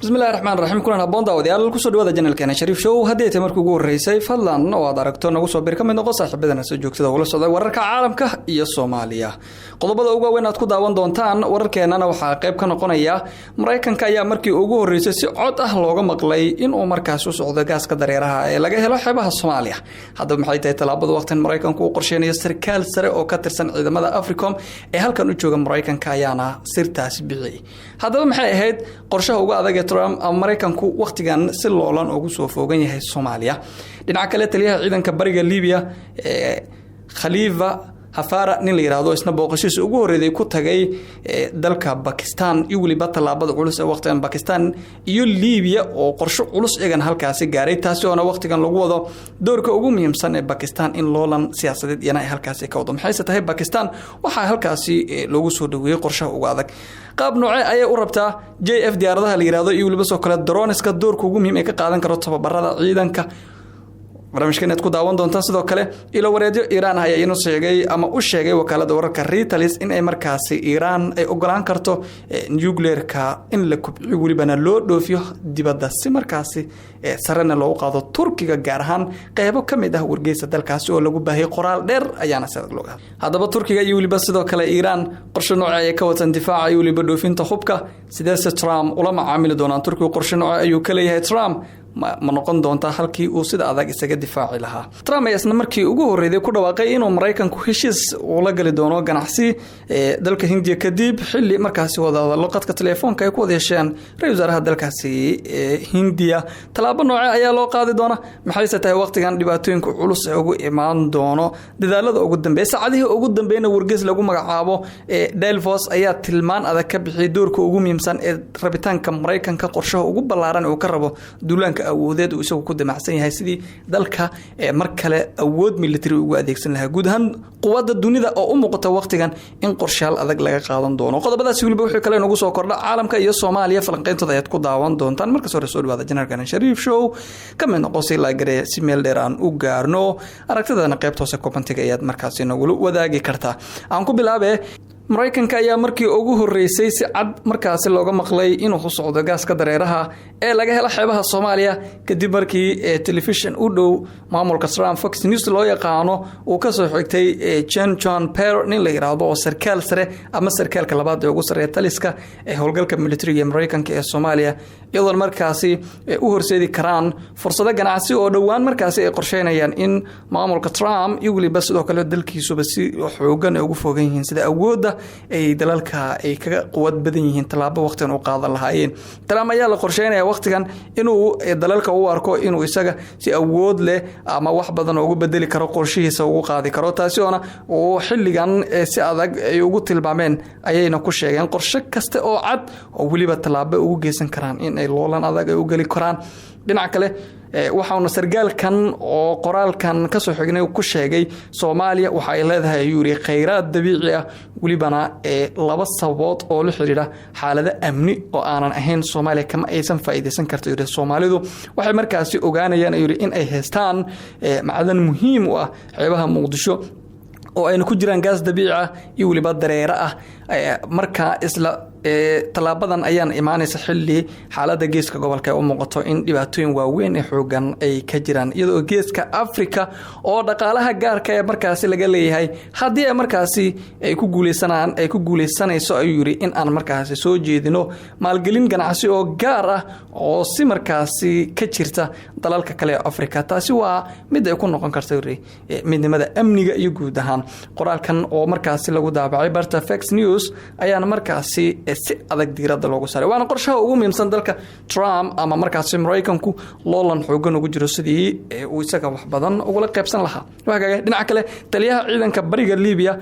Bismillahi raxmaan raxiim. Kulan haboon, daawadayaal. Kusoo dhawaada channelkeena Shariif Show. Haddii ay tahay markii ugu horreysay, fadlan oo aad aragto nagu soo bir, ka mid noqo saaxiibadana soo joogtada ula socda wararka caalamka iyo Soomaaliya. Qodobada ugu waaweyn aad ku daawan doontaan wararkeenana waxaa qayb ka noqonaya: Maraykanka ayaa markii ugu horreysay si cod ah looga maqlay inuu markaas u socdo gaaska dareeraha ee laga helo xeebaha Soomaaliya. Haddaba, maxay tahay tallaabada waqtan Maraykanku uu qorsheynayo? Sarkaal sare oo ka tirsan ciidamada Africom ee halkan u jooga Maraykanka ayaana sirtaasi bixiyey. Haddaba, maxay ahayd qorshaha ugu adag ee Trump ama Maraykanku wakhtigan si loolan ugu soo foogan yahay Soomaaliya? Dhinaca kale, taliyaha ciidanka bariga Libiya ee Khalifa Hafara nin la yihahdo, isna booqashiisa ugu horreeday ku tagay dalka Bakistan, iyo weliba tallaabada culus ee waqtigan Bakistan iyo Libiya oo qorsho culus iyagana halkaasi gaaray, taasi oona waqtigan lagu wado doorka ugu muhiimsan ee Bakistan in loolan siyaasadeed iyana ay halkaasi ka wado. Maxayse tahay Bakistan waxaa halkaasi loogu soo dhaweeyey? Qorshaha ugu adag qaab noocee ayay u rabtaa JF diyaaradaha la yihahdo iyo weliba soo kale droneska doorka ugu muhiim ee ka qaadan karo tababarada ciidanka? Barnaamijka inaad ku daawan doontaan. Sidoo kale, ilo wareedyo Iiraan ah ayaa inuu sheegay ama u sheegay wakaalada wararka Reuters in ay markaasi Iiraan ay ogolaan karto nuclearka in la kubciyo, welibana loo dhoofiyo dibadda, si markaasi sarena loogu qaado Turkiga gaar ahaan. Qeybo ka mid ah wargeysa dalkaasi oo lagu baahiyay qoraal dheer ayaana si adag looga. Haddaba, Turkiga iyo weliba sidoo kale Iiraan qorshe nooce ayay ka watan difaaca iyo weliba dhoofinta hubka? Sideese Trump ula macaamili doonaan Turkigu? Qorshe nooce ayuu ka leeyahay Trump? Ma noqon doontaa halkii uu sida adag isaga difaaci lahaa? Trump ayaa isna markii ugu horreeyday ku dhawaaqay inuu Maraykanku heshiis ula gali doono ganacsi dalka Hindiya, kadib xilli markaasi wadahadallo qadka telefoonka ay ku wada yeesheen ra-isul wasaaraha dalkaasi Hindiya. Tallaabo nooce ayaa loo qaadi doona? Maxayse tahay waqtigan dhibaatooyinka culus ee ugu imaan doono dadaalada ugu dambeeya? Saacadihii ugu dambeeyna, wargeys lagu magacaabo Delvos ayaa tilmaan adag ka bixiyay doorka ugu muhiimsan ee rabitaanka Maraykanka, qorshaha ugu ballaaran uu ka rabo duulaanka awoodeed uu isagu ku damacsan yahay, sidii dalka mar kale awood military ugu adeegsan lahaa guud ahaan quwadda dunida, oo u muuqata waqtigan in qorshayaal adag laga qaadan doono. Qodobadaasi weliba wixii kale nagu soo kordha caalamka iyo Soomaaliya falanqeyntooda ayaad ku daawan doontaan. Markas hore, soo dhawaada channelkan Shariif Show. Ka mid noqo si lagaree, si meel dheer aan u gaarno. Aragtidana qaybta hoose commentiga ayaad markaasi nagula wadaagi kartaa. Aan ku bilaabe, Maraykanka ayaa markii ugu horreysay si cad markaasi looga maqlay inuu ku socdo gaaska dareeraha ee laga helo xeebaha Soomaaliya, kadib markii telefishin u dhow maamulka Trump, Fox News loo yaqaano, uu kasoo xigtay Jen John Per nin la yidhaahdo, oo sarkaal sare ama sarkaalka labaad ee ugu sarreeya taliska ee howlgalka militariga ee Maraykanka ee Soomaaliya, iyadoona markaasi u horseedi karaan fursado ganacsi oo dhowaan markaasi ay qorsheynayaan in maamulka Trump iyo weliba sidoo kale dalkiisuba si xoogan ay ugu fogan yihiin sida awoodda ay dalalka ay kaga quwad badan yihiin tallaabo waqtigan u qaadan lahaayeen. Trump ayaa la qorsheynaya waqtigan inuu dalalka u arko inuu isaga si awood leh ama wax badan ugu bedeli karo, qorshihiisa ugu qaadi karo, taasi oona uu xilligan si adag ay ugu tilmaameen ayayna ku sheegeen qorshe kasta oo cad oo weliba tallaabo ugu geysan karaan in ay loolan adag ay u geli karaan. Dhinaca kale, waxauna sargaalkan oo qoraalkan kasoo xignay ku sheegay Soomaaliya waxa ay leedahay, ayuu yiri, kheyraad dabiici ah, welibana laba sababood oo la xiriira xaalado amni oo aanan ahayn Soomaaliya kama aysan faa'iideysan karto. Yiri, Soomaalidu waxay markaasi ogaanayaan, ayuu yiri, in ay haystaan macdan muhiim u ah xeebaha Muqdisho oo ayna ku jiraan gaas dabiici ah iyo weliba dareere ah. Markaa isla tallaabadan ayaan imaanaysa xilli xaaladda geeska gobolka ay u muuqato in dhibaatooyin waaweyn ee xoogan ay ka jiraan, iyadoo geeska Africa oo dhaqaalaha gaarka ee markaasi laga leeyahay haddii ay markaasi ay ku guuleysanaan ay ku guuleysanayso, ayuu yiri, in aan markaasi soo jeedino maalgelin ganacsi oo gaar ah oo si markaasi ka jirta dalalka kale ee Africa. Taasi waa mid ay ku noqon karta, yiri, midnimada amniga iyo guud ahaan. Qoraalkan oo markaasi lagu daabacay barta Fox News ayaana markaasi si adag diiradda loogu saaray, waana qorshaha ugu muhiimsan dalka Trump ama markaasi Maraykanku loolan xoogan ugu jiro sidii uu isaga wax badan ugula qaybsan lahaa. Dhinaca kale, taliyaha ciidanka bariga Libiya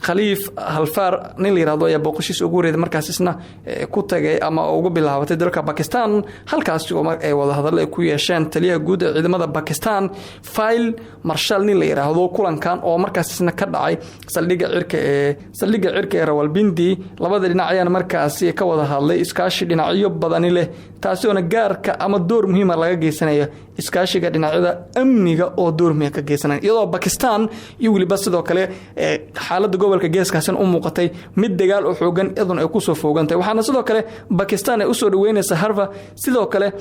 Khaliif Halfaar nin la yirahdo ayaa booqashiisa ugu horreeyay markaas isna ku tagay ama ugu bilaabatay dalka Bakistan, halkaasi oo ay wadahadallo ay ku yeesheen taliyaha guud ee ciidamada Bakistan, Field Marshal nin la yiraahdo. Kulankan oo markaas isna ka dhacay saldhigga cirka ee Rawalpindi, labada dhinac ayaana markaasi ka wada hadlay iskaashi dhinacyo badani leh, taasi oona gaarka ama door muhiima laga geysanayo Iskaashiga dhinacyada amniga oo doormiya ka geysanaya, iyadoo Bakistan iyo weliba sidoo kale xaaladda gobolka Geeskaasina u muuqatay mid dagaal oo xoogan iyaduna ay kusoo foogantahay. Waxaana sidoo kale Bakistan ay usoo dhaweynaysa Harver. Sidoo kale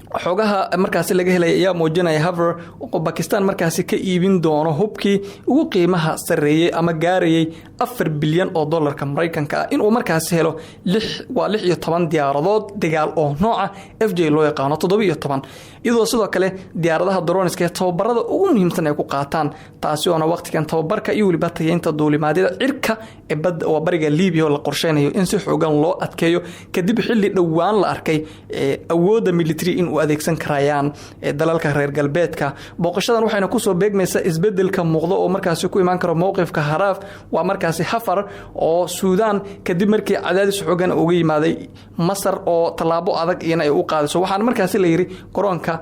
xogaha markaasi laga helaya ayaa muujinaya Haver oo Bakistan markaasi ka iibin doono hubkii ugu qiimaha sarreeyey ama gaarayay 4 bilyan oo dollarka Maraykanka ah, inuu markaasi helo waa 16 diyaaradood dagaal oo nooca FJ loo yaqaano 17, iyadoo sidoo kale diyaaradaha drones-ka ee tababarada ugu muhiimsan ay ku qaataan, taasi oona waqtigan tababarka iyo weliba tayeynta duulimaadyada cirka ee badda oo bariga Libiya oo la qorsheynayo in si xoogan loo adkeeyo, kadib xilli dhowaan la arkay awoodda military in uu adeegsan karayaan dalalka reer galbeedka. Booqashadan waxayna kusoo beegmaysaa isbedelka muuqda oo markaasi ku imaan karo mowqifka Haraaf, waa markaasi Hafar oo Suudaan, kadib markii cadaadis xoogan uga yimaaday Masar oo tallaabo adag iyana ay u qaadayso. Waxaana markaasi la yidhi garoonka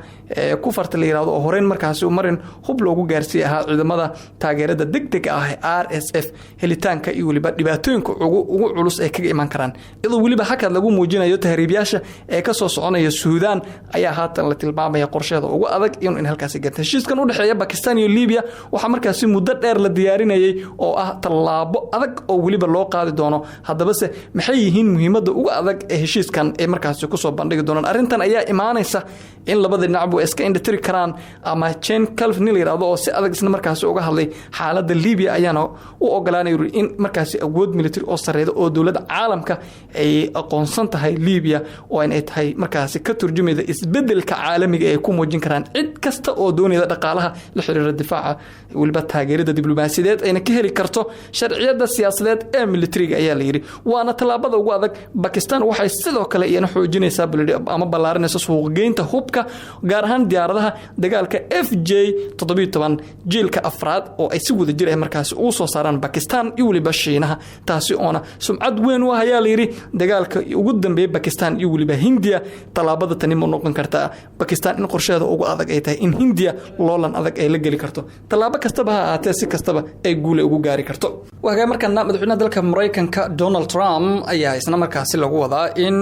Kufarta la yirahdo oo horeyn markaasi marin hub loogu gaarsiiy ahaa ciidamada taageerada degdega ah ee RSF, helitaanka iyo weliba dhibaatooyinka ugu culus ay kaga imaan karaan, iyadoo weliba hakad lagu muujinayo tahriibyaasha ee kasoo soconaya Suudaan, ayaa haatan la tilmaamaya qorsheeda ugu adag inuu in halkaasi garta. Heshiiskan u dhexeeya Bakistan iyo Libiya waxaa markaasi muddo dheer la diyaarinayay oo ah tallaabo adag oo weliba loo qaadi doono. Haddabase maxay yihiin muhiimadda ugu adag ee heshiiskan ay markaasi kusoo bandhigi doonaan? Arrintan ayaa imaanaysa in labada dhinacbu iska indhatiri karaan ama Jen Calf nin la yirahdo oo si adag isna markaasi uga hadlay xaaladda Libiya ayaana u ogolaanaya in markaasi awood military oo sareyda oo dowladda caalamka ay aqoonsan tahay Libiya oo in ay tahay markaasi ka turjumayda isbedelka caalamiga ay ku muujin karaan cid kasta oo doonayda dhaqaalaha la xiriira, difaaca, weliba taageerada diblomaasiyadeed ayna ka heli karto sharciyada siyaasadeed ee militariga, ayaa la yidhi. Waana tallaabada ugu adag. Bakistan waxay sidoo kale iyana xoojinaysaa ama ballaarinaysa suuqgeynta hubka, gaar ahaan diyaaradaha dagaalka FJ 17 jiilka afraad oo ay si wada jir ah markaasi ugu soo saaraan Bakistan iyo weliba Shiinaha, taasi oona sumcad weyn u ah, ayaa la yidhi, dagaalka ugu dambeeyay Bakistan iyo weliba Hindiya. Tallaabada tani ma noqon kartaa Bakistan in qorsheeda ugu adag ay tahay in Hindiya loolan adag ay la geli karto? Tallaabo kastaba ha ahaatee, si kastaba ay guule ugu gaari karto. Wagaa markaana madaxweynaha dalka Maraykanka Donald Trump ayaa isna markaasi lagu wadaa in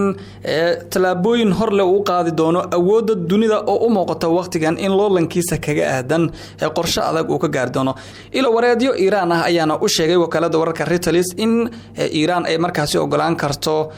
tallaabooyin horle uu qaadi doono awoodda dunida oo u muuqata waqtigan in loolankiisa kaga aadan qorshe adag uu ka gaari doono. Ilo wareedyo Iiraan ah ayaana u sheegay wakaalada wararka Reuters in Iiraan ay markaasi ogolaan karto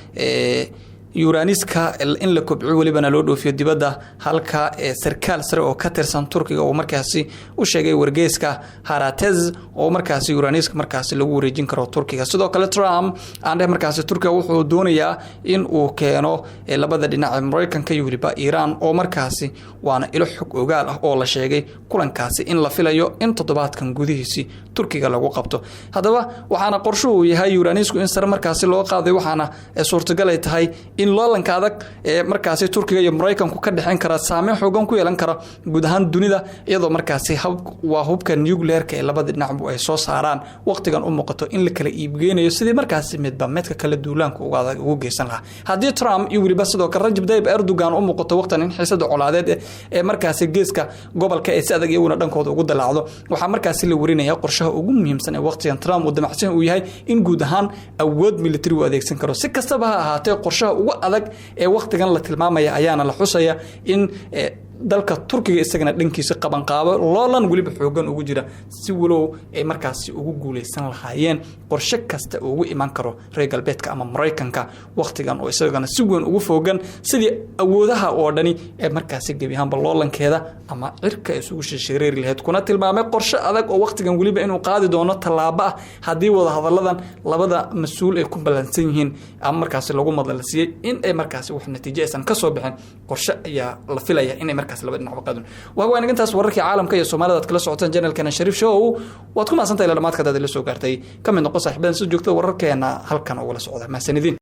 yuuraaniska in la kobciyo, welibana loo dhoofiyo dibadda, halka sarkaal sare oo ka tirsan Turkiga uu markaasi u sheegay wargeyska Haaretz oo markaasi yuuraaniska markaasi lagu wareejin karo Turkiga. Sidoo kale Trump aan dheh markaasi Turkiga wuxuu doonayaa in uu keeno labada dhinac, Maraykanka iyo weliba Iiraan, oo markaasi waana ilo xog ogaal ah oo la sheegay kulankaasi in la filayo in toddobaadkan gudihiisi Turkiga lagu qabto. Haddaba waxaana qorshuhu yahay yuuranisku in sare markaasi loo qaaday, waxaana suurtagal ay tahay in loolanka adag ee markaasi Turkiga iyo Maraykanku ka dhexeyn kara saameyn xoogan ku yeelan kara guud ahaan dunida, iyadoo markaasi waa hubka nuclearka ee labada dhinacbu ay soo saaraan waqtigan u muuqato in la kala iibgeynayo sidii markaasi midba midka kale duulaanka uga ugu geysan lahaa. Haddii Trump iyo weliba sidoo kale Rajab Tayyip Erdogan u muuqato waqtan in xiisada colaadeed ee markaasi geeska gobolka ee si adag iyaguna dhankooda ugu dalaacdo, waxaa markaasi la warinaya qorshaha ugu muhiimsan ee waqtigan Trump uu damacsan uu yahay in guud ahaan awood military uu adeegsan karo. Si kastaba ha ahaatee, qorshaha ugu adag ee waqtigan la tilmaamaya ayaana la xusaya in dalka Turkiga isagana dhankiisa qabanqaabo loolan weliba xoogan ugu jira si walow ay markaasi ugu guuleysan lahaayeen qorshe kasta ugu iman karo reer galbeedka ama Maraykanka waqtigan oo isagana si weyn ugu foogan sidii awoodaha oo dhani ee markaasi gebi ahaanba loolankeeda ama cirka isugu shishireeri lahayd, kuna tilmaamay qorshe adag oo waqtigan weliba inuu qaadi doono tallaabo ah haddii wadahadalladan labada mas-uul ay ku ballansan yihiin ama markaasi lagu madalsiiyey in ay markaasi wax natiijo aysan kasoo bixin. Qorshe ayaa la filaya inay markaasi laba dhinacba qaadon. Waa intaas wararkii caalamka iyo Soomaalida aad kala socotaan channelkeena Shariif Show. Waad ku mahadsantahay ila dhamaadka hadaad ila soo gaartay. Ka mid noqo saaxiibadan si joogtada wararkeena halkan ugala socda. Mahasanidiin.